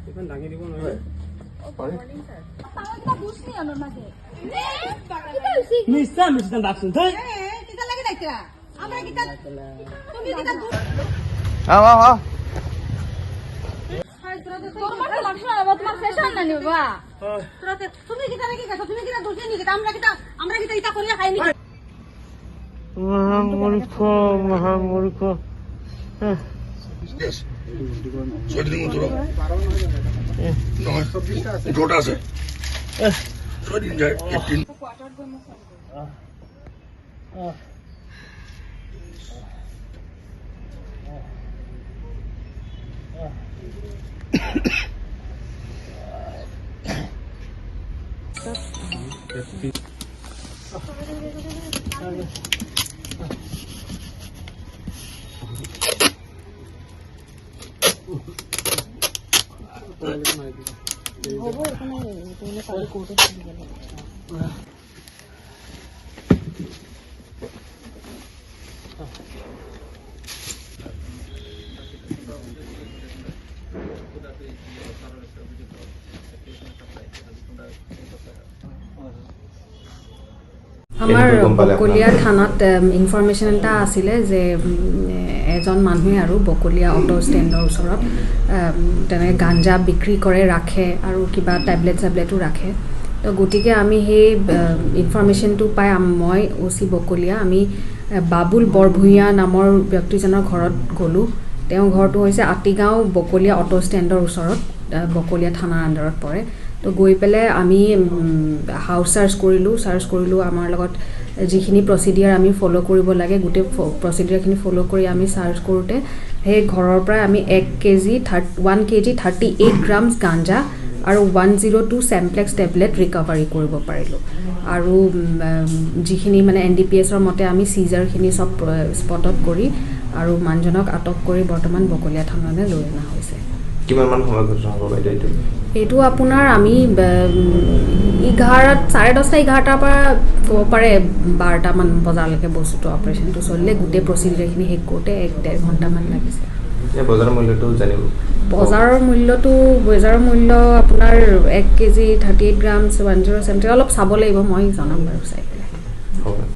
এইখন দাঙি দিব নোৱাৰি। তাও কিবা দোষ নি আনৰ মাঝে কিবা হৈছে? মিছা মিছা ডাকচোন ধেই। কিতা লাগি যাইছা? আমরা কিতা, তুমি কিতা দোষ? আও আও আও। তোমার তো মানুষ না বাবা, তোমার ফ্যাশন না নি বাবা। তুমি কিতা লাগি গেছো? তুমি কিতা দোষ নি? কিতা আমরা কিতা ইতা করিয়া খাইনি? মহামূর্খ, মহামূর্খ। 6 দিন 18, নহয়, 18টা আছে। 6 দিন যায়, 18। আমাৰ কেনেকৈ গম পালে? বকলীয়া থানাত ইনফৰমেশ্যন এটা আছিলে যে এজন মানুহে আৰু বকলীয়া অ'টো ষ্টেণ্ডৰ ওচৰত তেনেকৈ গাঞ্জা বিক্ৰী কৰে, ৰাখে আৰু কিবা টেবলেট চেবলেটো ৰাখে। তো গতিকে আমি সেই ইনফৰমেশ্যনটো পাই মই অ' চি বকলীয়া, আমি বাবুল বৰভূঞা নামৰ ব্যক্তিজনৰ ঘৰত গ'লোঁ। তেওঁৰ ঘৰটো হৈছে আটিগাঁও বকলীয়া অ'টো ষ্টেণ্ডৰ ওচৰত, বকলীয়া থানাৰ আণ্ডাৰত পৰে। তো গৈ পেলাই আমি হাউচ চাৰ্চ কৰিলোঁ। চাৰ্চ কৰিলোঁ, আমাৰ লগত যিখিনি প্ৰচিডিয়াৰ আমি ফ'ল' কৰিব লাগে, গোটেই প্ৰচিডিয়াৰখিনি ফ'ল' কৰি আমি চাৰ্চ কৰোঁতে সেই ঘৰৰ পৰাই আমি 1 kg 38 grams গাঞ্জা আৰু 102 চেম্পলেক্স টেবলেট ৰিকভাৰী কৰিব পাৰিলোঁ। আৰু যিখিনি মানে এনডিপিএছৰ মতে আমি চিজাৰখিনি চব স্পটত কৰি আৰু মানুহজনক আটক কৰি বৰ্তমান বকলীয়া থানালৈ লৈ অনা হৈছে। কিমান মান সময় ঘটনা হ'ব বাইদেউ এইটো? এইটো আপোনাৰ আমি 11, 10:30, 11টাৰ পৰা ক'ব পাৰে 12টামান বজালৈকে বস্তুটো অপাৰেশ্যনটো চলিলে। গোটেই প্ৰচিডিউৰখিনি শেষ কৰোঁতে 1-1.5 ঘণ্টামান লাগিছে। এতিয়া বজাৰৰ মূল্যটো জানিব? বজাৰৰ মূল্য আপোনাৰ 1 kg 38 grams 107, অলপ চাব লাগিব, মই জনাম বাৰু চাই।